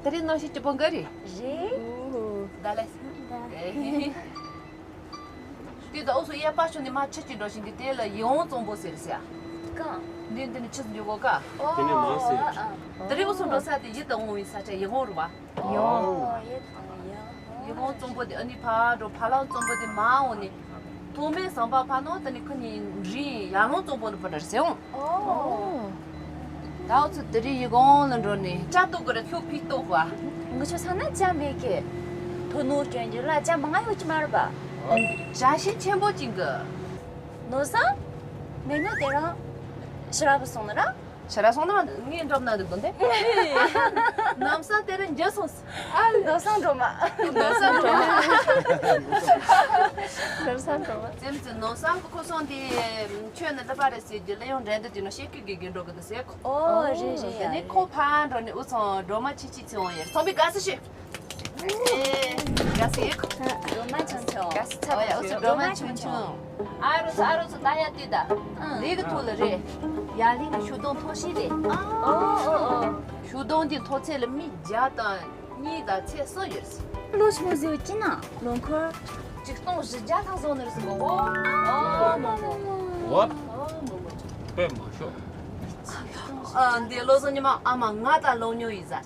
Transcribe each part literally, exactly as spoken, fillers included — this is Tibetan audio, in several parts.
དེ་རིང་གནམ་གཤིས་སྐྱིད་པོ་འགའ་རེད། རེད། ད་ལས། ད། དེ་ད་འུ་ཚོ་གཡས་པ་ཕྱོགས་ནས་མར་ཆུ་ཅིག་འགྲོ་བཞིན་འདུག་དེ་ལ་ཡིད་འོང་གཙང་པོ་ཟེར་ཟེར། གང་། འདི་འདི་ནས་ཆུ་འཇུག་གོ་ཀ། ཨོ། དེ་ནས་མར་ཟེར། ཨ། དེ་རིང་འུ་ཚོ་འགྲོ་ས་དེ་ཡིད་དུ་འོང་བའི་ས་ཆ་ཡིད་འོང་རེད་བ། ཡིད་འོང་། ཡིད་འོང་གཙང་པོ་དེ་ཨ་ནི་ཕར་འགྲོ་ཕ་ལང་གཙང་པོ་དེ་མར་འོང་ནས། ཐོག་མའི་ཟམ་པ་ཕར་ནང་དེ་ནས་ཁོ་ནི་རི་ཡར་ལུང་གཙང་པོ་ནས་ཕར་འགྲོ་ཟེར་འོང་། ཨོ། ད་འུ་ཚོ་དེ་རིང་ཡིད་འོང་ལ་འགྲོ་ནས་ལྕགས་ཏོག་གི་ར་ཁྱུག་ཕིག་ཏོག་བ། ང་ཚོ་ས་ན་ལྕགས་མེད་ཀི། དོ་ནོ་སྐྱོན་རྒྱུ་ལ་ལྕགས་མང་ང་ཡོད་ཀྱི་མ་རེད་པ། བྱ་ཤིང་ཆེན་པོ་ཅིག་གི། ནོར་བཟང་། མེད་ན་དེ་རང་། ཕྱི་ར་བུ་སོང་ན་ར། ཕྱི་ར་སོང་ན་ངས་འགྲོ་མ་ན་འདུག་དོན་དེ། ནམ་སང་དེ་རིང་འཇོན་སོང་། ཨ་ལེ། ནོར་བཟང་འགྲོ་མ། ནོར་བཟང་འགྲོ་མ། ནོར་བཟང་འགྲོ་མ། སེམས་ཀྱི་ནོར་བཟང་གི་ཁོ་སོང་དེ། ཁྱོད་ནི་ལི་པ་རེད་ཟེར་གྱི་ལི་ཡོང་འགྲན་བསྡུར་དེ་ནོ་ཤེས་ཀི་གི་གི་འགྲོ་གི་འདུག་ཟེར་ཁོ། ཨོ་རེད་རེད། དེ་ནས་ཁོ་ཕར་འགྲོ་ནས་འུ་ཚང་སྒྲོལ་མ་ཆེ་ཆེ་ཚེ་འོང་ཡར་ཚོང་པའི་དགའ་ས་ཤོད། ཨེ། དགའ་ས་ཡོད་ཁོ། སྒྲོལ་མ་ཆུང་ཆུང་། དགའ་ས་ཚ་བ་ཡོད། འུ་ཚོ་སྒྲོལ་མ་ཆུང་ཆུང་། ཨ་རུ་ཚ་ཨ་རུ་ཚ་ད་ཡ་དུས་ད། ཨང་། ལས་ཀྱི་ཐོག་ལ་རེད། ཡར་ལིང་གི་ཤུག་སྡོང་མཐོ་ཤོས་རེད། ཨོ་ཨོ་ཨོ། ཤུག་སྡོང་དེ་མཐོ་ཚད་ལ་མི་བརྒྱ་དང་གཉིས་དང་ཚེག་གསུམ་ཡོད་ཟེར། ལོ་ཆུང་ཟེར་གྱི་ན་ལོ་འཁོར། ཆིག་སྟོང་བཞི་བརྒྱ་ལྷག་སོང་ནི་རེད་ཟེར་གོ། ཨོ་མོ་མོ། ཝ། ཨོ་མོ་མོ། དཔེ་མ་ཤོག་ཨ། འདི་བློ་བཟང་ཉི་མ་ཨ་མ་ང་དང་ལོ་ཉོ་ཡིན་ཟ།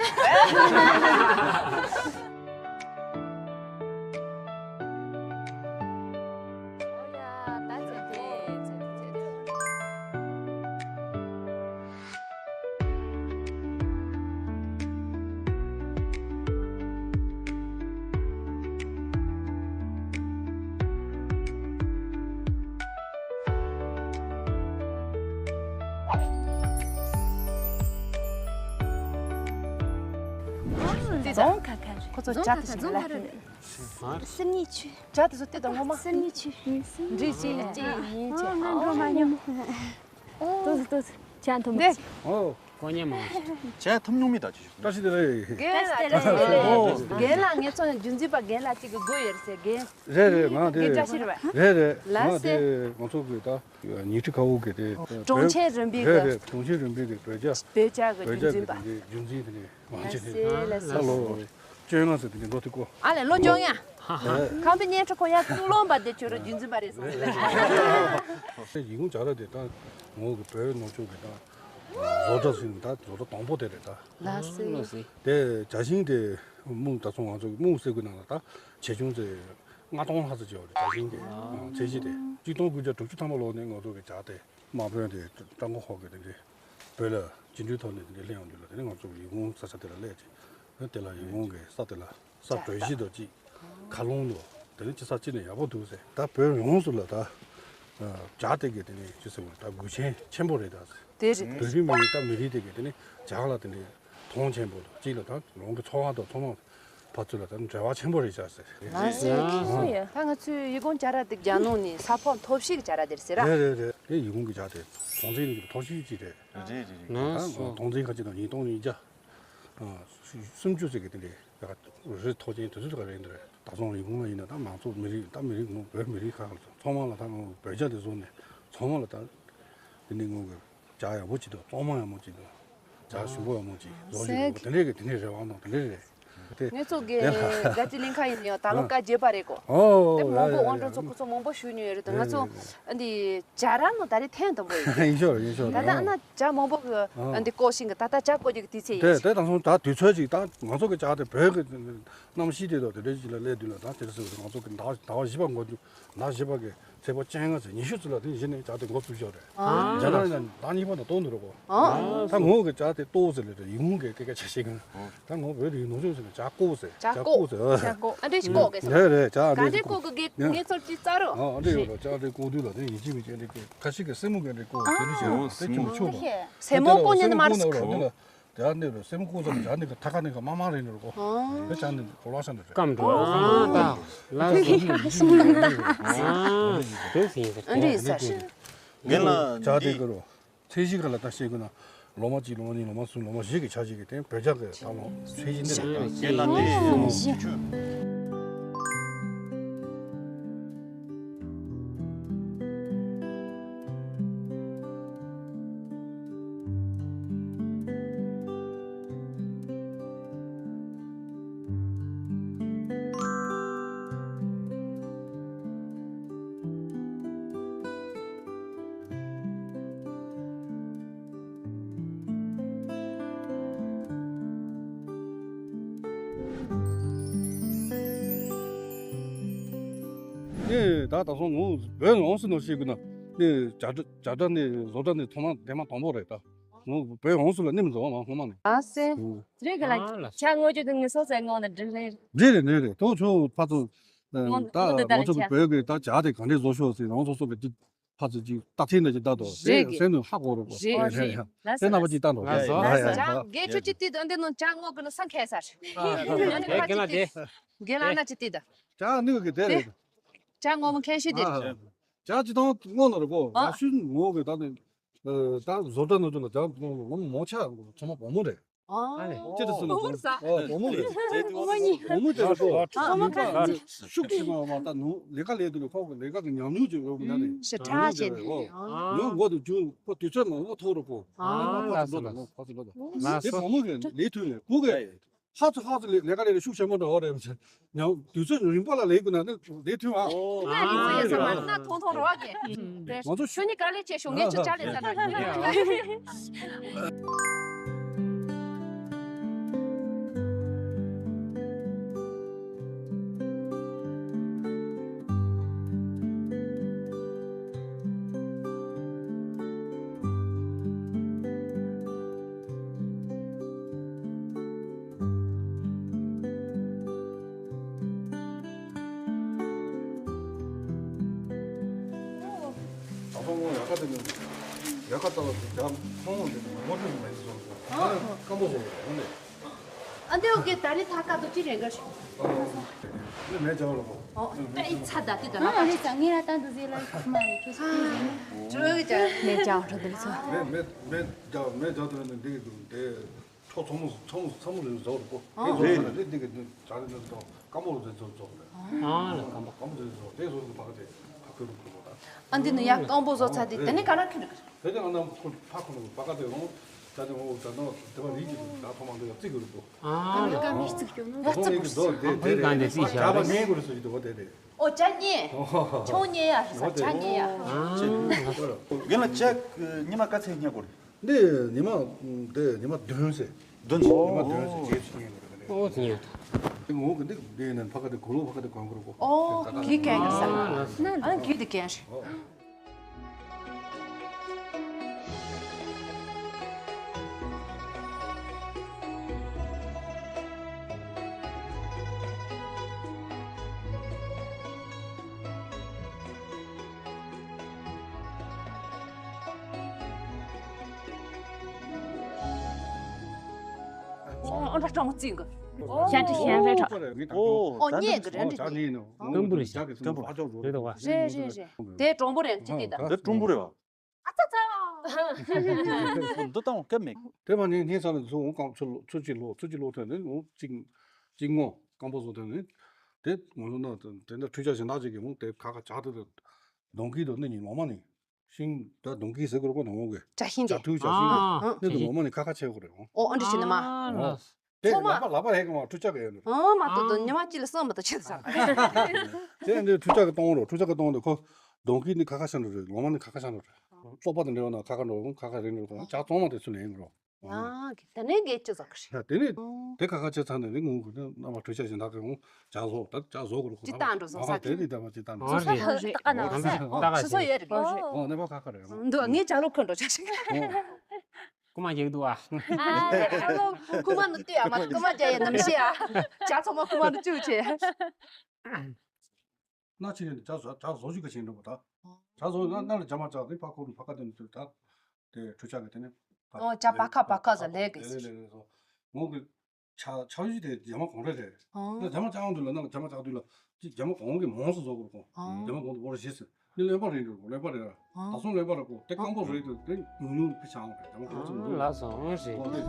རྫོང་ཁ་ཁ་རེད། ཁོ་ཚོ་ཇ་དེ་ཞིག་ལ་ལ། སིར་ཉི་ཆུ། ཇ་དེ་ཚོ་དེ་དང་ངོ་མ། སིར་ཉི་ཆུ། འདྲི་ཅི་ཅི་ཡིན་ཅི། ཨ། ང་འགྲོ་མ་མྱོང་། ཏོག་ཙམ་ཏོག་ཙམ་ཇ་འཐུང་། འདི། ཨོ། གོ་ཉན་མང་། ཇ་འཐུང་མྱོང་མེད་ད་ཅི། བཀྲ་ཤིས་བདེ་ལེགས། རྒན་ལགས་ཅིག་ཨོ། རྒན་ལགས་ངེད་ཚོ་རྒྱུན་འཛིན་པ་རྒན་ལགས་ཅིག་གི་སྒོ་ཡོད་ཟེར་རྒན། རེད་རེད། ང་དེ། རྒན་བཀྲ་ཤིས་རེད་པ། རེད་རེད། ལགས་སེ། ང་དེ་ང་ཚོ་གི་ད་ཉི་ཁྲི་ཁ་འུ་གི་དེ། གྲོང་ཁྱེར་རིམ་པའི་གི། རེད་རེད། གྲོང་ཁྱེར་རིམ་པའི་གི་བོད་ཇ། བོད་ཇ་གི་བོད་ཇ་རྒྱུན་འཛིན་པ། གི་རྒྱུན་འཛིན་དེ་ནས་ང་ལགས་ཆེ་སེ་ལགས་སེ། ལོ་བཅོ་ལྔ་ཙམ་དེ་ནས་འགྲོ་ཐུབ་གོ། ཨ་ལས་ལོ་བཅོ་ལྔ། ཁམས་པའི་གཉེན་ཁྲོ་ཁོ་ཡ་ཙུག་ལོང་པ་དེ་ཁྱོད་རང་རྒྱུན་འཛིན་པ་རེད་སོང་ལ། ཡིན་གུང་བྱ་ར་དེ་ད་ངོ་གི་བོད་ནོར་ཕྱུགས་གི་ད་བཟོ་གྲྭ་ཟིན་ད་བཟོ་གྲྭ་དང་པོ་དེ་རེད་ད། ལགས་སེ། དེ་ཇ་ཤིང་དེ་སྨུག་ད་སོང་ང་ཚོ་སྨུག་སེ་གུ་ནང་ལ་ད་ཆེ་ཆུང་ཚེ་ལྔ་སྟོང་ལྷག་ཙམ་ཅིག་ཡོད་རེད། ཇ་ཤིང་དེ་ཚད་གཞི་དེ་གཅིག་སྟོང་དགུ་བརྒྱ་དྲུག་ཅུ་ཐམ་པ་ལོ་ནས་ང་ཚོ་གི་ཇ་དེ་དམག་དཔོན་དེ་ཀྲང་གོ་ཧོ་གི་དེ་འདྲའི་བོད་ལ་བཅིངས་འགྲོལ་ཐོག་ནས་དེ་འདྲའི་སླེབས་ཡོང་དུས་ལ་དེ་ནས་ང་ཚོ་གི་ཡུལ་ཁུངས་ས་ཆ་དེ་ལ་སླེབས་ཅིག་དེ་ལ་ཡུལ་ཁུངས་གི་ས་དེ་ལ་ས་བགྲོད་གཞི་དང་གཅིག་མཁའ་རླུང་དང་དེ་ནས་ཅི་ས་ཅི་ནས་ཡག་པོ་འདུག་ཟེར། ད་བོད་ཡོངས་སུ་ལ་ད་ཇ་དེ་གི་དེ་ནས་ཅི་ཟེར་བ་ད་དགོས་ཆེན་ཆེན་པོ་རེད་ད་ཟེར། དེ་རེད། བོད་རིགས་མི་རིགས་ད་མི་རིགས་དེ་གི་དེ་ནས་ཇ་ལ་དེ་འདྲའི་མཐོང་ཆེན་པོ་དང་གཅིག་ལ་ད་རང་གི་འཚོ་བ་དང་ཚང་མ་ཕར་ཚུར་ལ་ད་འབྲེལ་བ་ཆེན་པོ་རེད་ཤག་ཟེར། ལགས་སེ། ཨ། ད་ང་ཚོའི་ཡུལ་ཁུངས་ཇ་ར་དེ་རྒྱ་ནང་ནས་ས་ཕོགས་མཐོ་ཤོས་ཀྱི་ཇ་ར་དེ་རེད་ཟེར་ར། རེད་རེད་རེད། དེ་ཡུལ་ཁུངས་ཀྱི་ཇ་དེ་གྲངས་འཛིན་ནས་མཐོ་ཤོས་ཅིག་རེད། རེད་རེད་རེད། ཨ། གྲངས་འཛིན་ཁ་ཅིག་དང་ཉིས་སྟོང་ཉིས་བརྒྱ། ཨ། སུམ་ཅུ་ཙམ་གྱི་དེ་འདྲའི་ཡག་རི་མཐོ་ཅན་དེ་ཚོ་ཟིག་རེད་འདི་རེད། ད་སོང་ཡུལ་ཁུངས་ལ་ཡིན་ན་ད་མང་ཚོགས་མི་རིགས་ད་མི་རིགས་ངོ་བོད་མི་རིགས་ཁག་ལ་ཚང་མ་ལ་ད་ངོ་བོད་ཇ་དེ་བཟོ་ནས་ཚང་མ་ལ་ད་དེ་ནས་ངོ་གི་ཇ་ཡག་པོ་ཅིག་དང་གཙང་མ་ཡག་མོ་ཅིག་དང་ཇ་ཞིམ་པོ་ཡག་མོ་ཅིག་བཟོ་ཞིག་འདུག་དེ་འདྲས་ཀྱི་དེ་འདྲས་རེ་བ་དང་དེ་འདྲས་རེད། དེ་ངེད་ཚོ་གི་དེ་ལ་དགའ་སྤྲོའི་གླིང་ཁ་ཡིན་ཡང་ད་ལོ་བཀའ་བརྒྱད་པ་རེད་གོ། ཨོ། དེ་མང་པོ་དབང་སྒྲོན་ཚོ་ཁོ་ཚོ་མང་པོ་ཞུ་མྱོང་ཡོད་རེད་དོ། ང་ཚོ་འདི་ཇ་ར་ནོ་ད་རེས་ཐེངས་དང་པོ་ཡིན། ཡིན་ཤོག་ཡིན་ཤོག་ད་ལྟ་ཨ་ན་ཇ་མང་པོ་གི་ཨ། འདི་བཀོག་ཤིང་གི་ད་ལྟ་ཇ་བཀོག་རྒྱུ་གི་དུས་ཚོད་ཡིན་དེ་ཞིག་དེ་ད་སོང་ད་དུས་ཚོད་ཅིག་ད་ང་ཚོ་གི་ཇ་དེ་བོད་གི་གནམ་གཤིས་དེ་དང་དེ་འདྲའི་ཅིག་ལ་སླེབས་དུས་ལ་ད་དེ་རེད་ཟེར་བ་ང་ཚོ་གི་ཟླ་ཟླ་བ་བཞི་པ་འགོ་འཛུགས་ཟླ་བཞི་པ་གི་ཚེས་པ་བཅོ་ལྔ་ཚེས་ཉི་ཤུ་ཚོ་ལ་དེ་གཞི་ནས་ཇ་དེ་འགོ་བཙུགས་ཤོག་རེད། ཨ། ཇ་ནང་ན་ཟླ་གཉིས་པ་ན་གཏོང་འདུག་རོགས། ཨ། ད་ངོ་གི་ཇ་དེ་ལྟོ་ཟེར་ལེ་རེད་ཡིན་གི་སྐད་ཆ་བཤད་གི་ན། ད་ངོ་བོད་དུ་ཡིན་ནོ་ཅོ་ཟེར་ན་ཇ་ཀོ་ཟེར་ཇ་ཀོ་ཟེར། ཇ་ཀོ་ཨ་འདྲས་ཞིག་ཀོ་གི་ཟེར། རེད་རེད་ཇ་ག་འདྲས་ཀོ་གི་གི་ངེད་ཚོར་ཅི་རྩ་རོ། ཨ་འདྲས་ཡོད་ལ་ཇ་དེ་ཀོ་དུས་ལ་དེ་ཡིན་གཅིག་མིན་གཅིག་འདྲས་ཀོ་ཁ་ཤས་ཀྱི་སེན་མོ་གི་འདྲས་ཀོ་དེ་འདྲས་བྱས་ན་དེ་ཅུང་ཆོག་གོ། སེན་མོ་ཀོ་ཉན་ནི་མ་རེད་ཟེར་ཁོ། དེ་ཨ་འདྲས་རེད་སེན་མོ་ཀོ་ཟེར་ན་ཇ་འདི་གི་ཐ་ཁ་ནི་གི་མ་མ་རེད་ནི་རོ་ཀོ། དེ་ཇ་འདི་གོ་ལ་ཤ་འདྲས་རེད། སྐམ་འགྲོ། ཨ་ད་ལ་ཟེར་ཨ་འདྲས་ཡིན་ཟེར། ངན་ལ་ཇ་དེ་གི་རོ། ཚད་གཞི་ག་ལ་ད་བཤད་དགོས་ན་ལོ་མ་གཅིག་ལོ་མ་གཉིས་ལོ་མ་གསུམ་ལོ་མ་བཞི་གི་ཆ་གཅིག་གི་སྟེང་བོད་ཇ་གི་ད་ལོ་ཚད་གཞི་འདི་རེད་ད། རྒན་ལགས་འདི་ཨོ་ཞེ། ད་ད་སོང་ངོ་བོད་ཡོངས་སུ་ནོར་ཤེས་ཀྱི་ན་ནི་བྱ་བྲ་བྱ་བྲ་ནི་བཟོ་གྲྭ་ནི་ཐོག་མ་དེ་མ་དང་པོ་རེད་ད། ངོ་བོད་ཡོངས་སུ་ལ་ནི་མི་བཟོ་བ་མ་ཧོ་མ་ནི། ཨ་སེ། ཨུ། དེ་རེད་ག་ལ། ཨ་ལ། ཆ་ངོ་ཅོ་དེ་ངས་སོ་སའི་ངོ་ན་འདྲི་རེད། འདྲི་རེད་འདྲི་རེད་དོ་ཆོ་ཕ་ཚོ། ངོ་ད་ངོ་དེ་ད་ང་ཚོ་ལ་ཆ། བོད་ཀྱི་ད་བྱ་དེ་ག་འདྲས་བཟོ་ཤོག་ཟེར་རང་སོ་སོ་གི་ཅིག་ཕ་ཚོ་ཅིག་ད་ཐེངས་འདྲ་ཅིག་ད་དོ་རེད་གི། སེ་ནི་ཧ་གོ་རོ་གོ་རེད་རེད་རེད། ཡ་ལ་སེ་ན་བ་ཅིག་ད་དོ་རེད། ལ་སོ་ལ་སོ། ཡ་ཡ། ཅག་གེ་ཆུ་ཅི་ཏི་དོན་དེ་ནོ་ཅག་ངོ་གི་ནོ་སང་ཁེ་སར། ཨ་ནི་ཕ་ཅི་ཏི། གེ་ལ་ན་ཅི་ཏི་ད། ཅག་ནི་གི་དེ་རེད། ཅག་ངོ་མ་ཁེ་ཤི་ཏི། ཅག་ཅི་ཏང་ངོ་ནོ་རེ་གོ་ཨ་ང་ཤུ་ངོ་གི་ད་ནི། ད་བཟོ་གྲྭ་ནོ་ཅུ་ལ་ཅག་ངོ་ལོ་ངོ་མོ་ཆ་ཚང་མ་བོ་མོ་རེད། ཨ་ལེ། ཅི་ཏི་སུ་ལ་བོ་མོ་རེད་ས། ཨོ་བོ་མོ་རེད། བོ་མོ་ཉི་བོ་མོ་དེ་རེད་གོ་ཨ་ཨ་མ་ཁ་ཤུགས་ཆེ་མ་མ་ད་ནུ་ལས་ཀ་ལས་དུ་ལ་ཁོ་གི་ལས་ཀ་གི་ཉམས་མྱོང་ཅིག་ཡོད་མི་ད་ནི་ཤ་ཁྲ་བྱས་ནས་ཨ་ནུ་མགོ་དུ་ཅུ་ཁོ་དུས་ཚོད་མ་ལོ་ཐོག་རུ་གོ་ཨ་ཨ་ལ་ལ་སོ་ལ་ལ་སོ་ལ་ལ་ལ་དེ་སོ་བོ་མོ་གི་ལས་ཐུབ་ནས་ཁོ་གི་ཧ་ཚོ་ཧ་ཚོ་ལས་ལས་ཀ་ལས་ལས་ཤུགས་ཆེན་པོ་འགྲོ་བ་རེད་མི་ཚེ། ཉམས་དུས་ཚོད་རིང་པོ་ལ་ལས་དགོས་ན་ནི་ལས་ཐུབ་ཨ། ང་ནི་ཚོ་ཡ་ས་མ་ན་ཐོང་ཐོང་རོ་བ་གི། ང་ཚོ་ཤུ་ནི་ག་ལས་ཆེ་ཤོག་ངས་ཅི་ཅ་ལས་ས་ན། ད་ཕོ་མོ་ཡག་ག་དེ་ནི་ཡག་ག་ལྟ་བ་དེ་རྒྱ་ཕོ་མོ་དེ་ནི་ངོ་སྤྲོད་མེད་སོང་ཟེར། ཨ་ནི་སྐམ་པོ་བཟོ་བ་ཡོང་ནས། ཨ་འདི་འོ་གི་ད་ནི་ཐ་ཀ་དུ་ཅི་རེད་ག་ཞུ། ཨ་ནི་མེད་ཅག་ལ་གོ། ཨོ་ད་ཨི་ཚ་ད་དེ་ད་ན་ཨ་ནི་ས་ངེ་ར་ད་འདུ་ཟེ་ལ་ཁུ་མ་རེ་ཁྱོད་སུ་ཁུ་ཟེ་ནི། ཅོ་གི་ཅག་མེད་ཅག་འགྲོ་དེ་ཚོ། མེད་མེད་མེད་ཅག་མེད་ཅག་དེ་ནི་འདི་གི་དེ། ཁྲོ་ཚོ་མོ་ཚོ་མོ་ཚོ་མོ་རེ་བཟོ་རུ་པོ། ཨ། དེ་བཟོ་ན་དེ་འདི་གི་འདི་གྲ་རེ་འདི་ཚོ་སྐམ་པོ་རེ་བཟོ་བཟོ་རེ། ཨ་ལ་སྐམ་པོ། སྐམ་པོ་རེ་བཟོ་དེ་བཟོ་གི་ཕ་ག་དེ་ཕ་ཁུ་རུ་པོ་ད། ཨ་འདི་ནི་ཡག་སྐམ་པོ་བཟོ་ཚ་དེ་དེ་ནི་ག་ན་ཁུ་རུ། དེ་དེ་ང་ན་ཁུ་ཕ་ཁུ་རུ་པ་ག་དེ་རུ་ད་དེ་འོ་ད་ནོ་དེ་བ་རི་གི་ད་ཐོ་མ་འདི་ཡ་ཙི་གི་རུ་པོ། ཨ་ལ་སྐམ་པོ་ཙི་གི་ནོ་ད་ཙི་གི་རུ། དེ་དེ་ཨ་ཁུ་ག་འདི་ཙི་ཤ་ཅ་བ་ཉེ་གི་རུ་སུ་ཡི་དེ་བ་དེ་དེ། ཨོ་ཅ་ཉེ། ཆོ་ཉེ་ཡ་ཧི་ས་ཅ་ཉེ་ཡ། ཨ་ལ་སོ། ཡིན་ལ་ཅ་ཉི་མ་ག་ཚེ་ཉེ་གོ་རེད། འདི་ཉི་མ། འདི་ཉི་མ་བདུན་ཟེར། བདུན་ཟེར། ཉི་མ་བདུན་ཟེར་རྗེས་སུ་སྙེག་དགོས་རེད། ཨོ་ཙི་ཉེ། འདི་ངོ་གི་འདི་འདི་ནས་ཕ་ག་འདི་གོ་ལོ་ཕ་ག་འདི་གོན་དགོས་རེད་གོ། ཨོ་གི་གན་གི་ས། ཨ་གི་འདི་གན་རེད། ཨོ་འདྲ་ཀྲོང་ཙིང་གི། ཤ་ཁྲི་ཤན་རེ་ཁྲ། ཨོ་ཉེ་གི་རེད་འདྲ། ཏམ་བུ་རེད་ཤ། ཏམ་བུ་རེད་བ། རེད་རེད་རེད། དེ་ཀྲོང་པོ་རེད་ཅི་དེ་ད། དེ་ཀྲོང་པོ་རེད་བ། ཨ་ཙ་ཙ། འདི་ཏང་སྐད་མེད། དེ་མ་ནི་ངས་ས་ལ་ཚུར་འོང་སྐམ་ཚུར་ལོ་ཚུར་གཅིག་ལོ་ཚུར་གཅིག་ལོ་ཐོན་ནས་འོང་གཅིག་གཅིག་སྔོ་སྐམ་པོ་བཟོ་ཐོན་ནས་དེ་ང་ཚོ་ན་དེ་འདྲ་འཕྲུལ་ཆས་གཞན་དག་ཅིག་གིས་འོང་དེ་ཁ་ཁ་ཇག་དེ་དེ་གདོང་གི་དུ་ནི་ཉིན་ལོ་མ་ནི། ཤིང་ད་གདོང་གི་ཟེར་དགོས་རེད་གོ་ནང་འོག་གི། བྱ་ཤིང་དེ། བྱ་ཐུལ་བྱ་ཤིང་ཨ་གི། ཨ་ནི་དུ་ངོ་མ་ནི་ཁ་ཁ་ཆེ་དགོས་རེད་འོང་། ཨོ་ཨ་འདྲི་ཞིག་ནི་མ། ཨ་ལ། དེ་ཚང་མ། ལག་པ་ལག་པ་ཧེ་གི་མ་འཕྲུལ་ཆས་གི་ཡོད་ནི། ཨ་མ་ཏོ་ཏོ་ཉི་མ་གཅིག་ལ་སང་མ་ཏོ་ཆེ་ས། དེ་འདི་འཕྲུལ་ཆས་གི་གཏོང་རོགས་འཕྲུལ་ཆས་གི་གཏོང་དུ་ཁོ། གདོང་གི་ནི་ཁ་ཁ་ཤ་འགྲོ་རེད་ངོ་མ་ནི་ཁ་ཁ་ཤ་འགྲོ་རེད། བཙོག་པ་དང་འདྲ་བ་ན་ཁ་ཁ་འགྲོ་ཁ་ཁ་རེད་འགྲོ་ཁ་ཇག་བཙོང་མ་དེ་ཚུ་ལེན་འགྲོ། ཡང་གི་དེ་ནས་འགལ་ཅི་ཟ་གི་རེད། ཡ་དེ་ནས་དེ་ཁ་ཁ་ཆེ་ཚང་ནས་ནི་ངུ་གི་ནི་རྣམ་པ་འཕྲུལ་ཆས་གཞན་དག་གི་ངུ་ཇག་བཟོ་ད་ཇག་བཟོ་གི་རེད་ཁོ་ཅི་ལྟ་འགྲོ་བཟོ་ས་ཨ་དེ་གི་ནི་ད་མ་ཅི་ལྟ་འགྲོ་ཨ་ས་རེད། ད་ཀ་ན་ཨོ་ས་ད་ཀ་ཆུ་ཚོད་ཡོད་རེད། ཨོ་ནས་པ་ཁ་ཁ་རེད། འདུག་ངས་ཇག་ལོ་ཁོ་འགྲོ་ཆ་ཞིག་ཨོ། རྐུ་མ་རྒྱག་འདུག་ཨ། ཨ་ཇག་ལོ་རྐུ་མ་ནི་ལྟོས་ཨ་མ་རྐུ་མ་རྒྱག་ཡ་ནམ་ཤི་ཨ། ཇག་ཚང་མ་རྐུ་མ་ནི་བཅུག་ཆེ། ན་ཕྱི་ནས་ཇག་བཟོ་ཇག་བཟོ་ཞིག་ག་ཕྱིན་འགྲོ་བ་ད། ཇག་བཟོ་ན་ན་ལ་ཇ་མ་ཇག་དེ་ཕ་ཁོ་རུ་ཕ་ཁ་དེ་ནས་དུས་ད། དེ་འཕྲུལ་ཆས་གི་དེ་ནས། ཨོ་ཇག་ཕ་ཁ་ཕ་ཁ་ཟ་ལས་གི། ལས་ལས་ལས་བཟོ། ངོ་གི། ཆ་ཆ་ཡུ་དེ་ཇ་མ་གོང་རེ་རེད། ཨོ། ན་ཇ་མ་ཇག་འོང་དུས་ལ་ན་ཇ་མ་ཇག་དུས་ལ། ཅི་ཇ་མ་གོང་གི་མོང་སུ་བཟོ་དགོས་གོ། ཨོ། ཇ་མ་གོང་དུ་བོར་ཞེས་སུ། ནི་ལེན་པ་རེད་འགྲོ་ལེན་པ་རེད་ར། ཨོ། ད་སོང་ལེན་པ་རེད་གོ་དེ་སྐམ་པོ་རེད་དུ་དེ་ཉུང་ཉུང་ཕི་ཆང་རེད་ཇ་མ་གོང་སུ་འདུག་ལགས་སོ་ཨོ་རེད། ཨོ་རེད།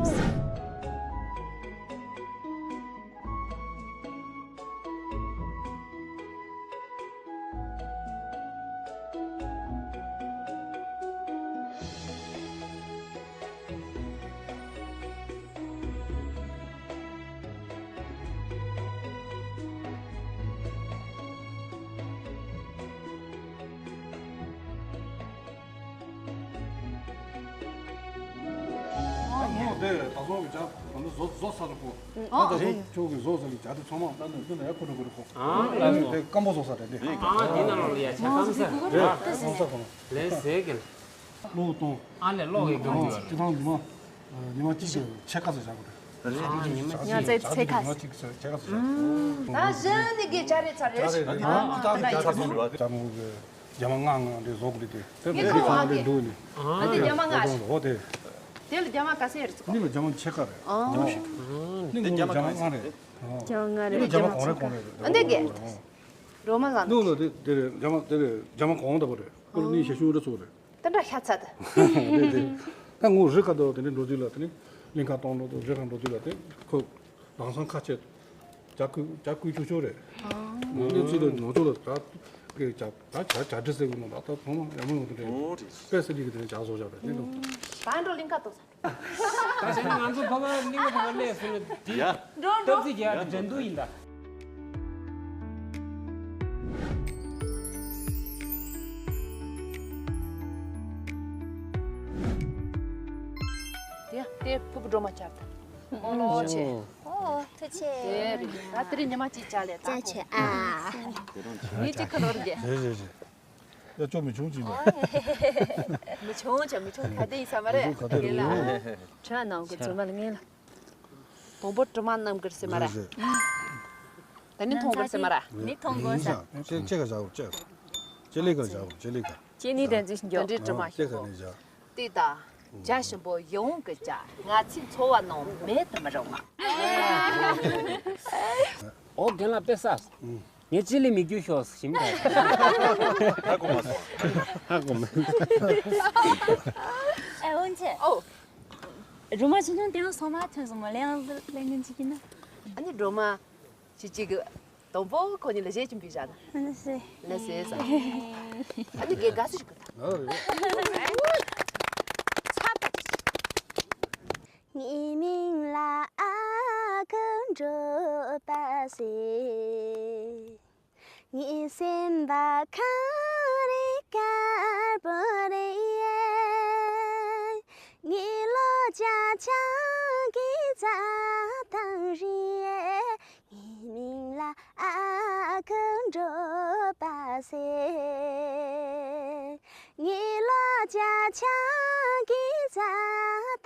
ཨ་མོ་དེ་ད་སོང་གི་ཅག་བཟོ་བཟོ་ས་རེད་ཁོ། ཨ་ད་བཟོ་ཁྱོད་ཀྱི་བཟོ་ས་ལ་ཇ་དེ་ཚང་མ་ད་ནི་ཀུན་ནས་ཡ་ཁོ་འགྲོ་གི་རེད་ཁོ། ཨ་ལ་སོ། དེ་སྐམ་པོ་བཟོ་ས་རེད་དེ། ཨ་འདི་ནང་ལ་ཡ་ཆ་སྐམ་ས་རེད། སྐམ་ས་ཁོ་ན། ལས་ཟས་གལ། གློག་གཏོང་། ཨ་ལས་གློག་གི་སྐམ་རྒྱུ་རེད། སྤྱི་བཏང་ཉི་མ་ཉི་མ་གཅིག་གི་ཕྱེད་ཀ་ཙམ་བཞག་དགོས་རེད། ཉི་མ་གཅིག་ཉི་མ་གཅིག་ཕྱེད་ཀ་ཙམ་བཞག་ད་གཞི་ནི་གི་ཇ་རེད་ཚར་རེད། ཇ་མོ་གི་རྒྱ་མ་ལྔ་ལྔ་འདྲ་བཟོ་དགོས་རེད་དེ། དེ་ངས་ལས་ཁོ་ཚང་ལས་འདུག་ནི། ཨ་དེ་རྒྱ་མ་ལྔ་ཞིག་འོ་དེ། དེ་ལ་རྒྱ་མ་ག་ཚད་རེད་ཚོ། ནི་ལ་རྒྱ་མ་ཕྱེད་ཀ་རེད། ཨ་ནི་ངོ་རྒྱ་མ་ལྔ་རེད། རྒྱ་མ་ལྔ་རེད། རྒྱ་མ་གང་རེད་གང་རེད། ཨ་འདི་གས། རོ་མ་ལ་ནུ་ལ་དེ་དེ་རེད། རྒྱ་མ་དེ་རེད། རྒྱ་མ་གང་འདྲ་པོ་རེད། ཁོ་ལ་ནི་ཞེ་ཤུ་རེ་ཚོ་རེད། ད་འདྲ་ཤ་ཚ་ད། རེད་རེད། ད་ངོ་རི་ཁ་དོ་དེ་ནི་འགྲོ་དུས་ལ་དེ་ནི་གླིང་ཁ་གཏོང་འགྲོ་དུས་རི་ཁ་འགྲོ་དུས་ལ་དེ་ཁོ་རང་སང་ཁ་ཆད་ཇ་ཁུ་ཇ་ཁུ་ཆུ་ཆུ་རེད། ནི་ཚུལ་དུ་ནོ་ཚོ་ལ་ད་གི་ཇ་ད་ཇ་ཇ་དྲི་ཟེར་གི་ནོ་ད་ད་ཐོང་མ་ཡ་མོ་ཡོང་དུ་རེད། དཔེ་སི་ལི་གི་དེ་ནི་ཇ་བཟོ་བཞག་རེད་ནི་ལོ། ད་འགྲོ་གླིང་ཁ་གཏོང་ས། ད་བྱས་ན་ང་ཚོ་ཕ་མ་གླིང་ག་ཕ་མ་སླེབས་སོང་ན་དེ་ཡ། འགྲོ་འགྲོ། སྟབས་རྩིས་རྒྱག་དེ་འགྲན་བསྡུར་ཡིན་ད། དེ་དེ་ཕུ་བོ་སྒྲོལ་མ་བཅར་ད། ཨོ་ལོ་ཆེ། ཨོ་ཐུགས་ཆེ། དེ་རེད། ད་དེ་རིང་ཉི་མ་གཅིག་བཅར་ལས་ད་ཅག་ཆེ་ཨ། ངས་གཅིག་ཁ་ལོར་རྒྱལ། རེད་རེད་རེད། ཡ་ཅོ་མི་ཆུང་ཅིག་ལ། མི་ཆུང་ཅོ་མི་ཆུང་ག་དེ་ཡིན་ས་མ་རེད། མི་ཆུང་ག་དེ་རེད། ཁྲ་ནང་གི་ཚོད་མ་ལ་ངེས་ལ། དང་པོ་དྲི་མ་རྣམ་དཀར་ཟེར་མ་ར། རེད་རེད། ད་ནི་མཐོང་དཀར་ཟེར་མ་ར། ནི་མཐོང་དཀར་ཟེར། ཅེ་ཅེ་ག་བཞག་ཅེ། ཅེ་ལེ་ག་བཞག་ཅེ་ལེ་ག་ཅེ་ནི་དྲན་རྩིས་འགྱོ། དྲི་མ་ཅེ་ག་ནི་བཞག་ཏི་ད། ཇ་ཞིམ་པོ་ཡོང་གི་ཇ། ང་ཚོའི་འཚོ་བ་ནང་མེད་དུ་མི་རུང་བ། ཨོ་རྒན་ལགས་དཔེ་ས། ངས་ཅི་ལས་མི་རྒྱུ་ཤོག་ཞིམ་ད། ཧ་གོ་མ་སོང་། ཧ་གོ་མ། ཨེ་འོན་ཆེ། ཨོ། རུ་མ་ཆུང་ཆུང་དེ་ཡང་སོ་མ་ཐོན་སོང་མ་ལེ་ཡང་ལེ་ངན་ཅིག་ཡིན་ན། ཨ་ནི་སྒྲོལ་མ། ཁྱེད་ཅིག་གི་དང་པོ་ཁོ་གཉིས་ལ་གཞས་ཅིག་འབུལ་བཞག་ན། ལ་ཟེར་ས། ཨ་ནི་དགེ་དགའ་སུ་ཞིག་གི། ཚ་པ། ངའི་མིང་ལ་ཨ་ཁུ་འགྲོ་པ་ཟེར། ངའི་སེམས་པ་ཁ་རེ་དཀར་པོ་རེད། ངའི་ལོ་ལྕགས་ཆང་གི་རྩྭ་ཐང་རེད། ངའི་མིང་ལ་ཨ་ཁུ་འགྲོ་པ་ཟེར། ངའི་ལོ་ལྕགས་ཆང་གི་རྩྭ་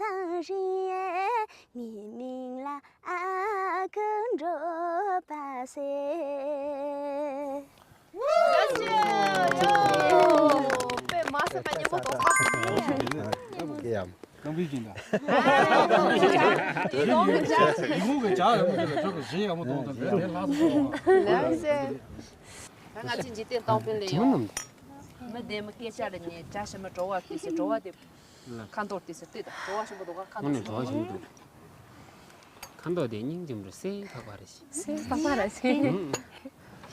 ཐང་རེད། ངའི་མིང་ལ་ཨ་ཁུ་འགྲོ་པ་ཟེར། དཔེ་མ་སྲིད་པ་སྙན་པོ་འདུག་ཨ། ཡ། རྐང་པའི་སྦྱིན་བདག་ཡིག་ངོ་གི་ཇ་ཡག་མོ་དེ་ལ་ཁྱོད་ཀྱི་གཞས་ཡག་མོ་གཏོང་དང་དེ་ལ་སོང་། ལགས་སེ། ད་ང་ཚོས་འཇིག་རྟེན་སྟོང་དཔོན་ལས་ཡོང་། མི་བདེ་མི་སྐད་ཆ་རེ་ནས་ཇ་ཞིམ་མི་བྲོ་བ་སྐྱེས་སེ་བྲོ་བ་དེ། ཁ་མདོག་དེ་ཟེར་ལྟོས་དང་བྲོ་བ་ཞིམ་པོ་འདུག་ག་ཁ་མདོག་ཞིམ་པོ་འདུག་ཁ་མདོག་དེ་སྙིང་རྗེ་མོ་རེད། སེ་ཕག་པ་རེད་ཤི། སེ་ཕག་པ་རེད་ཤི།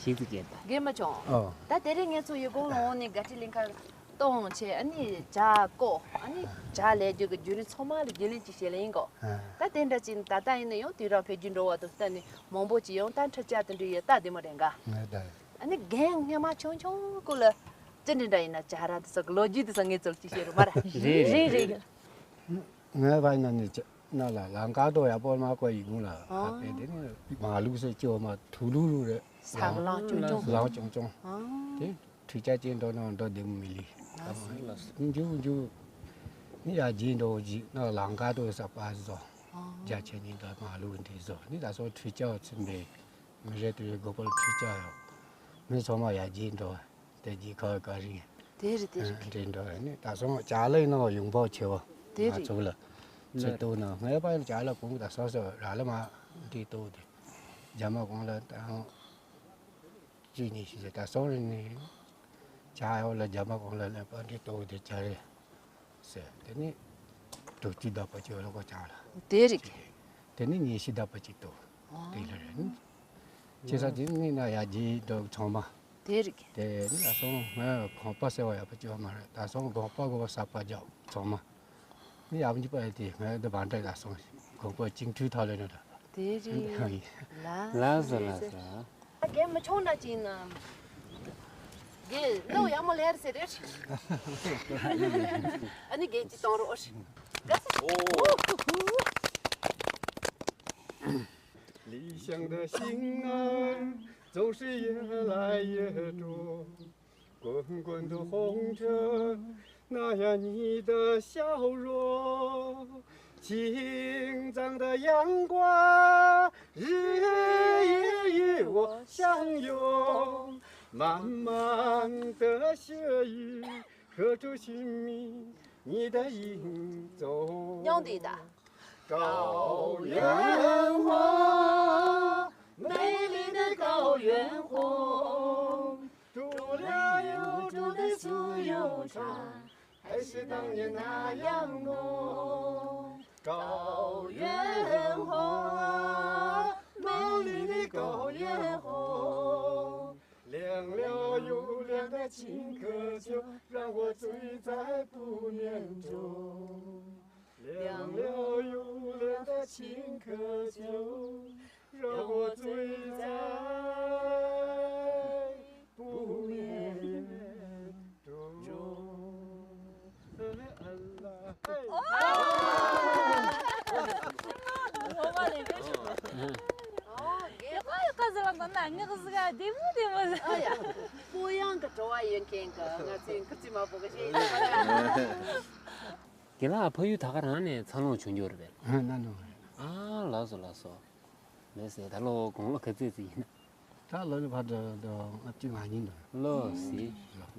ཞིག་ཏུ་སྐྱེས་པ། རྒན་མ་ཆུང་། ཨོ། ད་དེ་རིང་ངེད་ཚོ་ཡུལ་ཁོངས་ལ་འོང་ནས་དགའ་སྤྲོའི་གླིང་ཁར་གཏོང་བྱས། ཨ་ནི་ཇ་བཀོག་ཨ་ནི་ཇ་ལས་རྒྱུ་གི་བརྒྱུད་རིམ་ཚང་མ་ལ་རྒྱུན་ལས་ཅིག་བྱས་ལ་ཡིན་གོ། ཨ། ད་དེ་འདྲ་ཅིག་ད་ལྟ་ཡིན་ན་ཡང་དུས་རབས་འཕེལ་རྒྱས་འགྲོ་བ་དང་བསྟུན་ནས་མང་པོ་ཅིག་ཡང་ད་འཕྲུལ་ཆས་དེ་འདྲ་ཡོད་ད་བདེ་མོ་རེད་འགའ། ངས་ད། ཨ་ནི་རྒན་སྔས་མ་ཆུང་ཆུང་ཀུ་ལ་ཅི་འདྲ་འདྲ་ཡིན་ན་ཇ་ར་དེ་ཚོ་གི་ལོ་རྒྱུས་དེ་ཚོ་ངས་ཚོར་གྱི་བཤད་རུ་མ་ར། རེད་རེད་རེད། ངས་བ་ན་ནི་ཅི་ན་ལ་ལང་ཀ་ཏོ་ཡ་པོ་མ་ཀོ་ཡི་གུང་ལ་ཨ་ཨ་པེ་དེ་ནི་མ་ལུག་སེ་ཅི་འོ་མ་ཐུ་ལུ་ལུ་རེད། ས་གི་ལང་ཅུང་ཅུང་། ལང་ཅུང་ཅུང་། ཨ། དེ་ཁྲི་ཅག་ཅན་འགྲོ་ན་འགྲོ་བདེ་མོ་མི་ལི། ཨ་སི་ལ་སི། མཇུག་མཇུག་ནི་ཡ་རྗེས་འགྲོ་ཅིག་ན་ལང་ཀ་ཏོ་ས་པ་ཟོ། ཨ། རྒྱ་ཆེ་ནི་ད་མ་ལུག་འདི་ཟོ་ནི་ད་སོ་ཁྲི་ཅག་ཚུན་པའི། མི་རེ་དེ་བའི་མགོ་པོར་ཁྲི་ཅག་ཡོད། མི་ཚང་མ་ཡར་རྒྱས་འགྲོ་བ། དེ་རྒྱས་ཁ་བ་ག་རིང་། དེ་རེད་དེ་རེད། འདྲེ་འགྲོ་བ་ནི་ད་སོང་ཅག་ལའི་ནང་ཡོང་འབབ་ཆེ་བ། དེ་ང་རེད། ཚོ་ལ། ཚེ་ལྟོ་ན་ངའི་པ་ཡིན་ཅག་ལ་གོང་ད་སོ་སོ་ར་ལ་མ་འདྲེ་ལྟོ་དེ། རྒྱ་མ་གོང་ལ་ད་ཅི་ནི་ཞིག་ད་སོང་རེ་ནི། ཅག་ཡོད་ལ་རྒྱ་མ་གོང་ལ་ལ་པ་འདྲེ་ལྟོ་དེ་ཅག་རེད། ཟེར་དེ་ནི་དྲུག་ཅུ་ཟླ་པ་ཅིག་ལོག་གོ་ཆགས་ལ། དེ་རིགས། དེ་ནི་ཉི་ཤུ་ཟླ་པ་ཅིག་ཏུ། ཨོ། དེ་ལ་རེད་ནི། ཅི་ས་དེ་ནི་ན་ཡ་རྗེས་འགྲོ་ཚང་མ། དེ་རིགས། དེ་ནི་ད་སོང་ང་གོང་པ་ཟེར་བ་ཡག་པོ་ཅིག་མ་རེད། ད་སོང་གོང་པ་གོ་བ་ས་པ་རྒྱག་ཚང་མ། ནི་ཡག་པོ་ཅིག་པ་དེ་ང་དེ་བ་འདྲ་ད་སོང་གོང་པ་ཅིང་ཁྲུས་ཐག་ལེ་ནི་ད། དེ་རེད། ལ་ལ་ཟ་ལ་ཟ། རྒན་མི་ཆུང་འདྲ་ཅིག་ཡིན་ན། རྒན་བློ་ཡག་མོ་ལེར་ཟེར་རེད། ཨ་ནི་རྒན་ཅིག་གཏོང་རོགས། དགའ་ས། ཨོ། 理想的心儿总是越来越重，滚滚的红尘，那样你的笑容，青藏的阳光，日夜与我相拥，漫漫的雪雨，刻出姓名，你的影踪。 ཉུང་དུ་ཡིན་ད། 高原红，美丽的高原红，住了又住的苏永昌，还是当年那样浓。高原红，美丽的高原红，凉了又凉的青稞酒，让我醉在不眠中。 凉了又凉的青稞酒，让我醉在不眠中。དགེ་ལགས་ཕ་ཡུལ་ད་ག་རང་ནས་འཚར་ལོངས་བྱུང་རྒྱུ་རེད་པས། ཨ་ན་ནོ། ཨ་ལགས་སོ་ལགས་སོ། ལགས་སེ་ད་ལོ་དགུང་ལོ་ག་ཚོད་ཅིག་ཡིན་ན། ད་ལོ་ནི་ཕར་འགྲོ་འགྲོ་ང་གཅིག་ལ་ཉིན་འགྲོ། ལོ་སི།